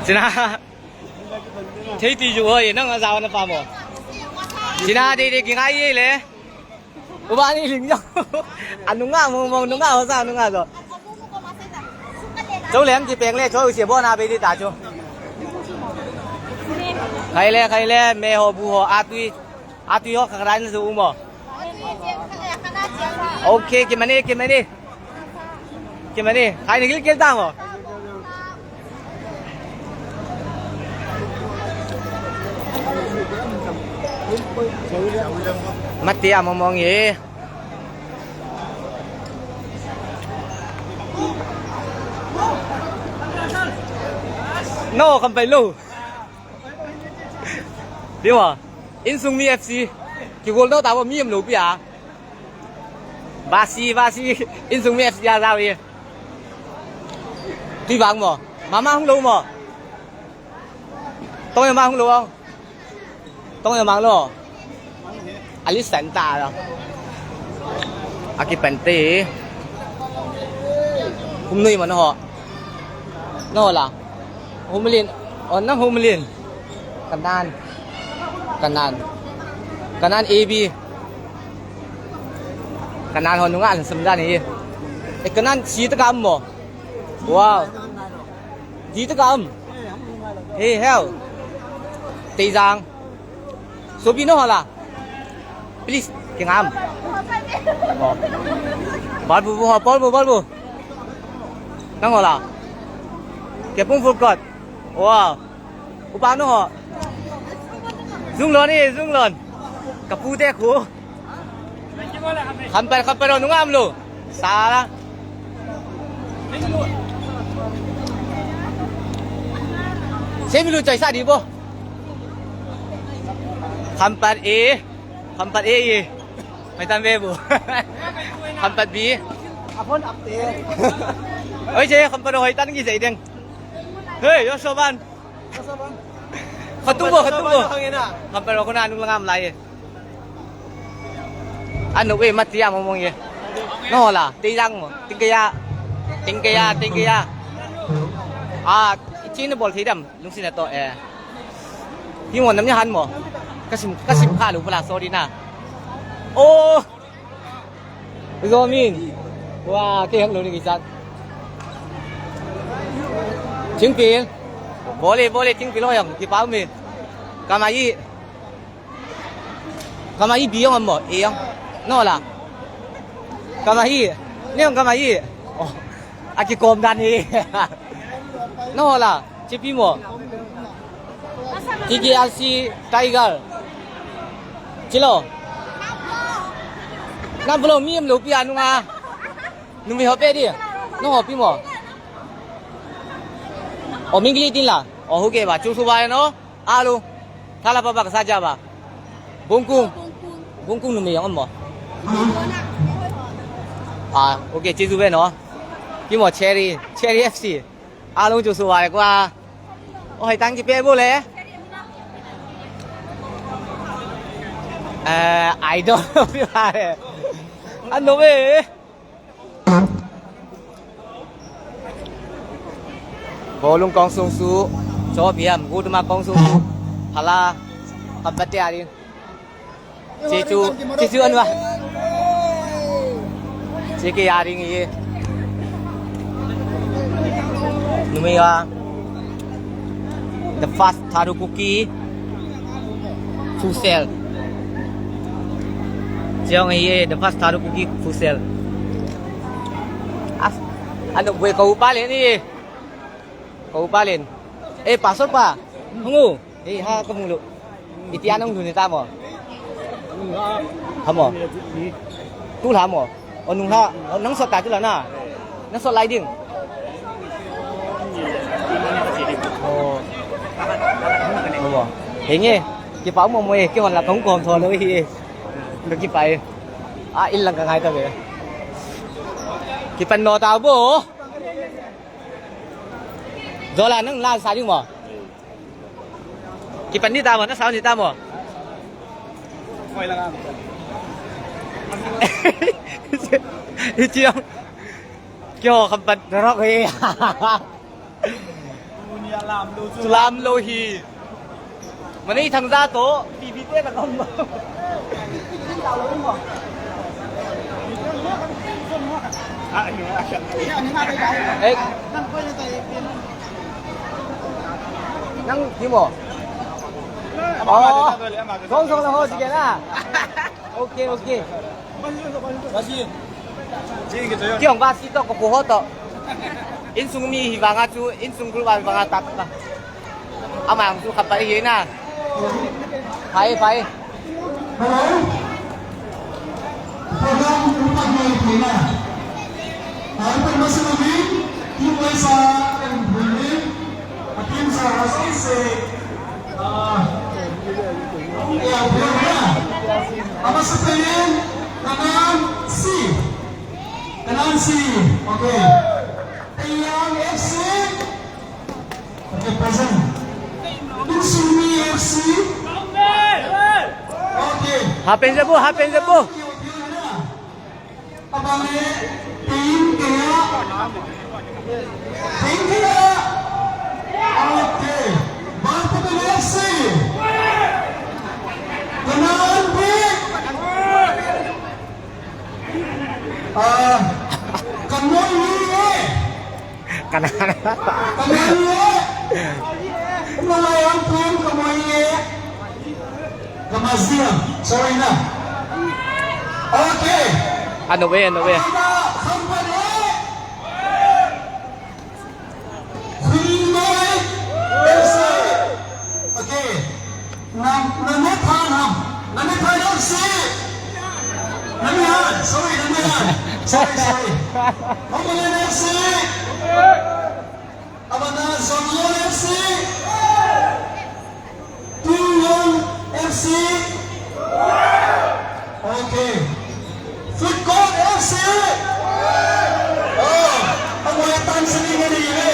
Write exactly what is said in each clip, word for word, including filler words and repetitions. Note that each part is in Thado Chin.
Sina. Thei ti ju hoi, nang a jaw na pa mo. Sina de de ki ngai ye le. U ba ni ling jo. Anu nga mo mo nu nga ho sa nu nga jo. Chau lem ti peng le chau se bo na be di ta chu. Khai le khai le me ho bu ho a tui. A tui ho kha ran su mo. Ok, ki mani ki mani. Kemani, khai ni gil gil tang o. Mati a mong mong ye. No, kam pai lo. Diwa, insung mi F C. Ki gol no ta bo mi em lo pia. Vasi, vasi, insung mi F C a jao e. Tui vang mo. Mama hung lo mo. Tong e ma hung lo ang. Tong e mang lo. Ali san ta lo. Aki pente. Hum nui mo no ho. No la. Humlin. On na humlin. Kanan. Kanan. Kanan A B. Kanan ho nunga an sam dan hi. E kanan si ta kam mo. Wow. Di ta kam. Hey, hell. Teijang. Sopi no hala. Please, kingam. Oh. Balbu, bu, balbu, balbu. Nang hala. Kepung full cut. Wow. Upa no ho. Zung lon ni, zung lon. Kapu te khu. Khampat, khampat lo nungam lo. Sala. Semilu chai sa di bo. Khampat e. Khampat e e. Mai tan ve bu. Khampat bi. Apon apte. Oi je khampat hoi tan ki jai deng. Hey, yo soban. Khampat tu bo, khampat tu bo. Khampat ko na nung langam lai. Anu we mati a mong mong ye. No la, te jang mo. Ting kaya. Ting kaya, ting kaya. Ah, ichi ni bol thei dam. Lungsin ato e. Hi mo nam ni han mo. Kasim, kasim kha lu pula sorry na. Oh. Zomin. Wa, ke hang lo ni ki chat. Chingpil. Bole, bole, chingpil ho yang ki pau mi. Kamai. Kamai bi yong mo, e yong. No la. Kamai. Ni yong kamai. Oh. Aki kom dan ni. No la. Chipi mo. T K R C Tiger. Chilo. Nam bolo mi em lo pi anu nga. Numi ho pe di. No ho pi mo. O mingli tin la. O hu ke ba chu su ba no. Alu. Thala pa ba ka sa ja ba. Bungkung. Bungkung numi yang mo. Ah, okay, chi su be no. Pi mo Cherry, Cherry F C. Alung chu suwai kwa. Oi, tang ki pe bu le. Eh, idol pi ba le. Ano be. Bolung kong sung su. Cho piam, gu ma kong sung su. Hala. Kapat ya rin. Chechu, chechu anwa. Cheke yaring ye. Numei a. The first Tharu Kuki. Fusel. Cheong ye, the first Tharu Kuki Fusel. As, ano, bue ko upalin ye. Ko upalin. Eh, pastor pa. Hungu. Hei, ha, kamu lu. Iti anong dun ita mo? Ha mo? Tu la mo? O nung la, o nang sot ta tu la na. Nang sot lai ding. O. Ha mo? Hei nge. Kipa mo mo e, kihon la kong kom tho lo hi. Lo kipa e. A, il lang ka ngai ta ve. Kipan no ta bo. Zola nang la sa ding mo. Kipan ni ta mo, na sao ni ta mo. Koi la ka. Hichi ang. Keiho khampat narok hi. Lamlo hi. Mani thangja to, P V te ka kom. Eh. Nang kimo. Oh. Song song la ho sige na. Okay, okay. Kei hung va si to ko pu ho to. Insung mi hi vanga chu, insung group vanga ta ta. Ama chu khapai hi na. Phai, phai. Hello? Program upat mai kina. Ai pa masuk lagi. Kiwai sa and brilliant. Akim sa hasi se. Ah. Ya, brilliant. Ama sa kanan, kanan si. Kanan si. Okay. Tayang F C. Okay, present. Insung mi F C. Okay. Hapen jabu, hapen jabu. Abang le, team kaya. Team kaya. Okay. Bangkok F C. Kanan B. Ah, Kamoi ni eh. Kana. Kamoi ni eh. Umala yang pun Kamoi ni eh. Kamazia. Sorry na. Okay. Ano we, ano we. Kampa, kampa ni eh. Khunmoi F C. Okay. Nam, Namithan ham. Namithan F C. Namihan. Sorry, Namihan. Sorry, sorry. Homolen F C. Abana Zonlon F C. Tunglon F C. Okay. Food Court F C. Oh, ang wala tan sa linya ni ini.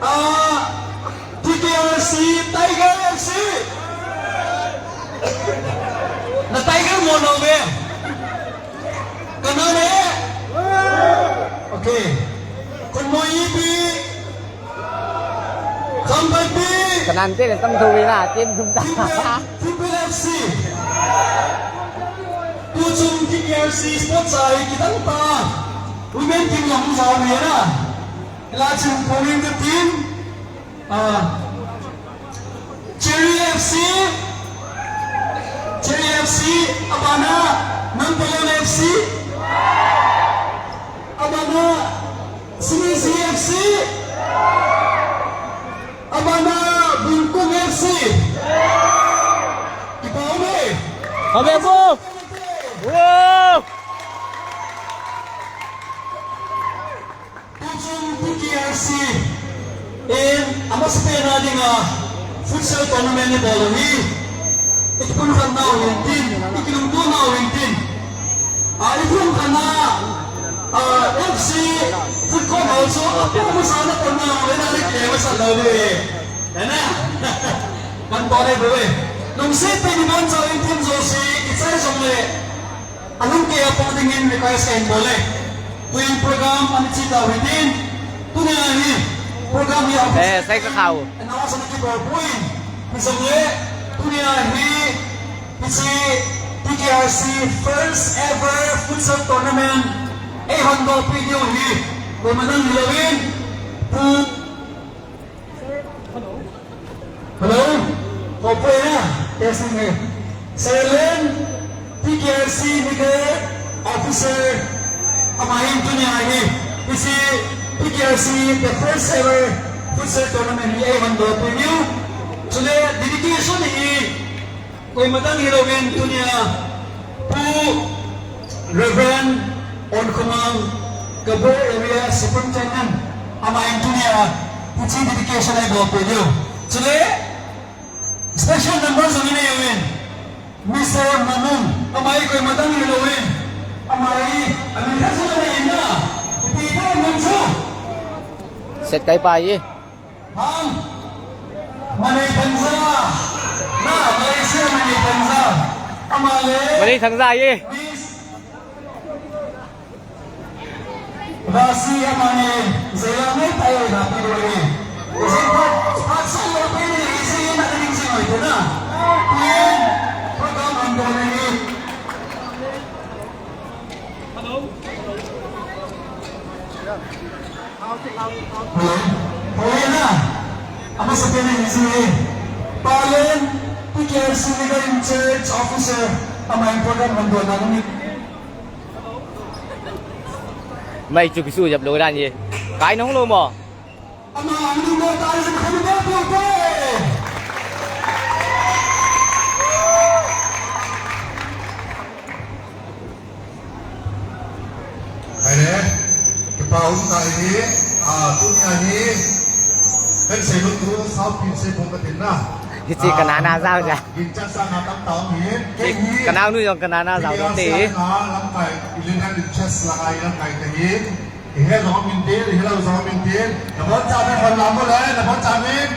Ah, T K R C, Tiger F C. Na Tiger mo no be. Kanane. Okay. Khunmoi B. Khampat B. Kanante le tam thou na, team thum ta. Triple, Triple F C. Tuchung T K R C sports a hi kidang ta. Women team lam jao ni na. Ila chun pulling the team. Ah. Cherry F C. Cherry F C. Abana. Nampalon F C. Abana. Sinisi F C. Abana Bungkung F C. Kipa ume. Abe bu. Wow. Tuchung T K R C in amasapen a dinga futsal tournament ibol u hi. Ikipumkhat nau hintin, ikilungto nau hintin. A, ikipumkhat na, a, F C football ho chu apum masa na pon nau le na le kile masa lou ve. Ana. Kan to le ve. Lungset tah in ibon chau hintin jouse, kichai jong le. Alung kei a pang dingin request kahin bol e. Tuin program ana che tau hitin. Tunia hi program hi a, eh, sai ka khau. Announce ana kibol poi. Hijongle tunia hi hiche T K R C first ever futsal tournament eihon doh peh diu hi. Koima dang hilouvin. Pu Hello? Hello? Ko poi na? Testing eh. Sir Len, T K R C legal officer, ama hin tunia hi. Hiche T K R C, the first ever futsal tournament hi eihon doh peh diu. Chule dedication hi Koima dang hilouvin tunia Pu Reverend Onkhomang, Kabor Area Superintendent, ama hin tunia hiche dedication eibol peh diu. Chule special number jong inei uvin, Mister Manung, ama hi koima dang hilouvin, ama hi amin khat jong anei in na, ipi ipi man chu. Set kai pa hi. Ham. Manei Thangja. Na, Malaysia Manei Thangja. Ama le. Manei Thangja ye. Miss. Basi amani, Zayame tayo na pidori. Kasi pa, pa sa lo pini, isi na rin si Maitena. Kuyen, program ang dole ni. Hello? Hello? Hello na. Ama sa pini, isi. Palen, P K R C Legal in Charge Officer, ama ang program ang dole ni. Mai chu kisu jap lou dan ye. Kai nong lou mo. Aile, kipa um ta hi, a, tunia hi, kan sei lou tu, sau pin sei pum ka tin na. Hichi ka nana zau ja. Gin cha sa na tam ta um hi. Ke hi. Ka nau nu jong ka nana zau ding te. Lamkai, ilen na chess la ai lamkai te hi. Ihe jong min tin, ihe lo jong min tin. Na bon cha min hon lam mo le, na bon cha min.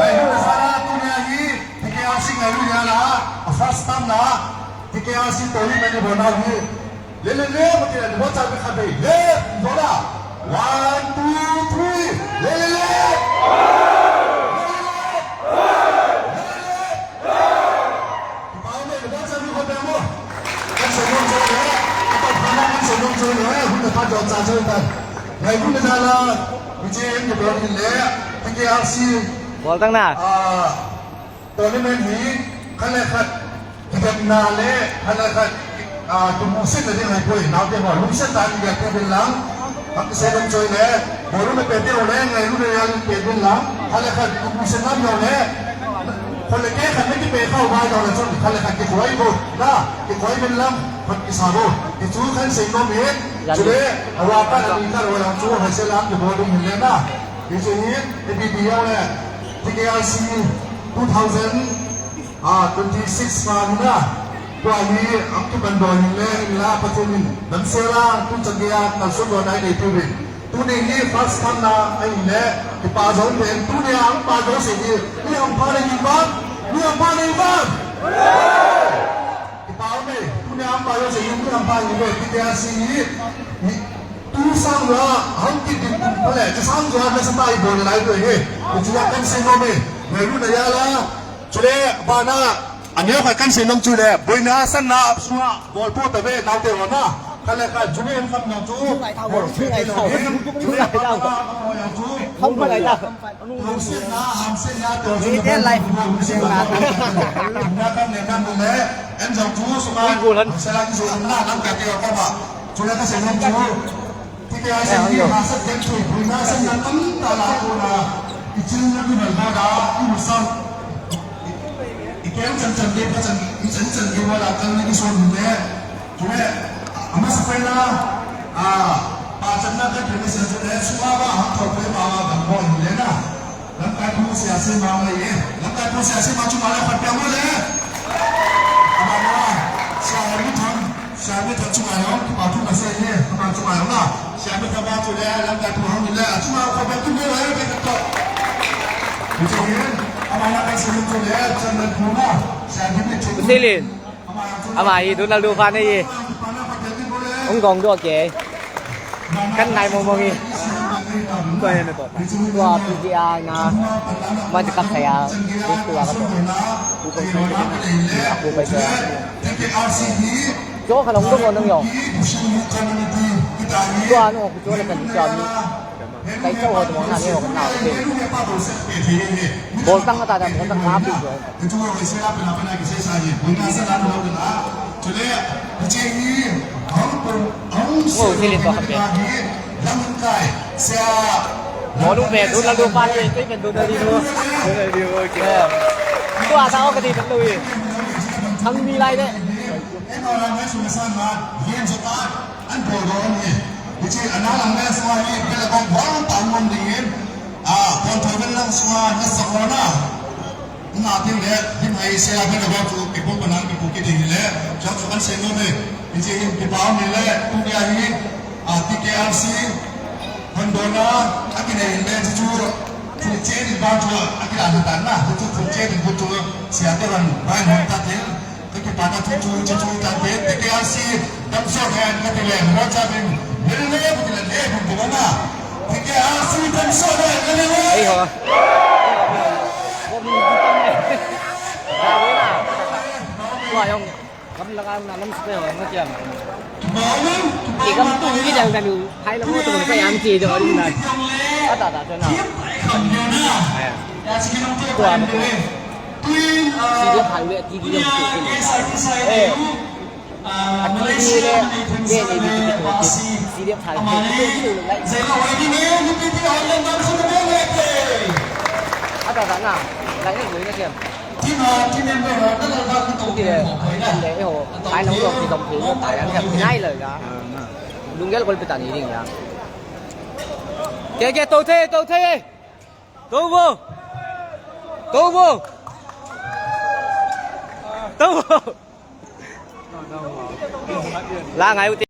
Ngai hu na sa na tunia hi. T K R C ngai hu na la. A first time na. T K R C to hi mani bon na hi. Le le le, mo ti na bon cha min kha be. Le, bon na. One, two, three. Le le le. Le le le. Le le le. Kipa um e, kipa um e, kipa um e. Kan sei nom chu le, kipa um e, kan sei nom chu le, hun ta pa jo cha chu ta. Ngai hun ta la, mi che en ke bol le, T K R C. Bol tang na. Ah, tournament hi, khat le khat, kidemna le, khat le khat, ah, kimusit na ding hai poi, nau te ho, lungset ta ni ya te bin lang. Hak se dong choi le, bolu me pete ole, ngai lu le ya le pe din la, hale khat ku ku se nam yo le, khole ke khat me ki pe khau bai lo le chon, hale khat ki khoi bo, na, ki khoi bin lam, khat ki sa bo, ki chu kan sei nom e, chule, awa ka na ni ka ro la chu, hai se lam ki bolu min le na, ki chu ni, e bi bi yo le, T K R C two thousand, Ah, twenty-six ma ni na. Tua hi, ang kiban doh hin le, hin la, Pathen in, damsel a, tu chan gei a, kalson doh na nei tu vin. Tuni hi, first time na, ahin le, kipa jo pen, tuni a, ang pa jo se hi, mi hampha nei vin ba, mi hampha nei vin ba. Kipa jo se, tuni a, ang pa jo se hi, mi hampha nei vin, T K R C hi, hi, tu sang la, hang kit din tum pale, tu sang jo, na sa tai bo na lai tu hi, tu chu kan sei nom e, ngailut na ya la, Chule, bana, aneo khat kan sei nom chu le, boina sanna, sunga, bol po ta ve, nau te ho na. Khat le khat, chule, en kham nau chu. Chule, bana, nau ho yang chu. Hong pa lai ta. Hong sen na, ham sen na, to chu. Ni te lai. Hong sen na. Na kan ne kan le, en jong chu, sunga. Ui, go lan. Hong sen na, chu, na, nam ka te ho ka ba. Chule, ka sei nom chu. T K R C hi hahsat ken thei, buina sanna tamtah la kona, i chilna mi bal bal a, i musang, i, i keng chan chan gei, pa chan, i chan chan gei bal a, chan na ki son le, chule, amasa pen a, a, pa chan na ka pen ni sa chule, suma ba, ha thau pe ba, ba, ba, mo le na. Lamkai thu sia sei ma ngai e. Lamkai thu sia sei ma chu ma le khat pia mo le. Ama na. Sia mi thang. Sia mi thang chu ma yong. Kipa thu ma sei e. Ama chu ma yong na. Sia mi thang ma chu le. Lamkai thu hang le. Chu ma ko ba tu mo le. Be ka to. Ni chu hin. Ama na ka sei mi chu le. Chan na thu na. Sia mi mi chu. Selin. Ama hi Ronaldo fan ahi. Hung gong doh ke. Kan ngai mong mong hi. Tua P G R na. Ma ti kap saya. Tua ka to. Ku ko ko. Ku ko ko. Jo ka long dong nang yo. Tua no ku jo le kan tua mi. Kai chau ho tuang na ni ho kan nau te. Bol tang ta ta bol tang ka pu jo. Ngo si le to ka pe. Mo lu me du la du pa ni, tu me du na di du. Tu a ta o ka di ta lu ye. Thang mi lai de. An bol doh ahi. Hiche ana lang le sunga hi, pele kong bol ta ngom ding in. A, kon thoi ben lang sunga na sa kona. Na ding le, ding hai se la ben ba chu, ke bol pa nang ke pu ke ding le. Chang chu kan sei nom e. Hiche hin kipa um e le, tunia hi, a, T K R C. Hon dona, a kinei le chu chu. Chu che ding ba chu, a kila le tan na. Chu chu che ding chu chu. Sia te ran, bai hon ta te. Ka kipana thu chu, chu chu tante, T K R C, damsel hen kati le, Raja Bin, Ei ho. Wa yong. Kam la kam na nam se ho na kiam. Ki kam tu ni dang kan u. Hai la mo tu ka yam ki do ni na. Ata ta na. Tua mo. Si dia phai ve ti dia mo. Eh. A ti ni le. Ye ye ni ti ko. Si dia phai ve ti ko lai. Ata ta na. Lai na ko na kiam. Lunggel gol pita ni ding ya. Ke ke to the to the. To bo. To bo. To bo. La ngai u te.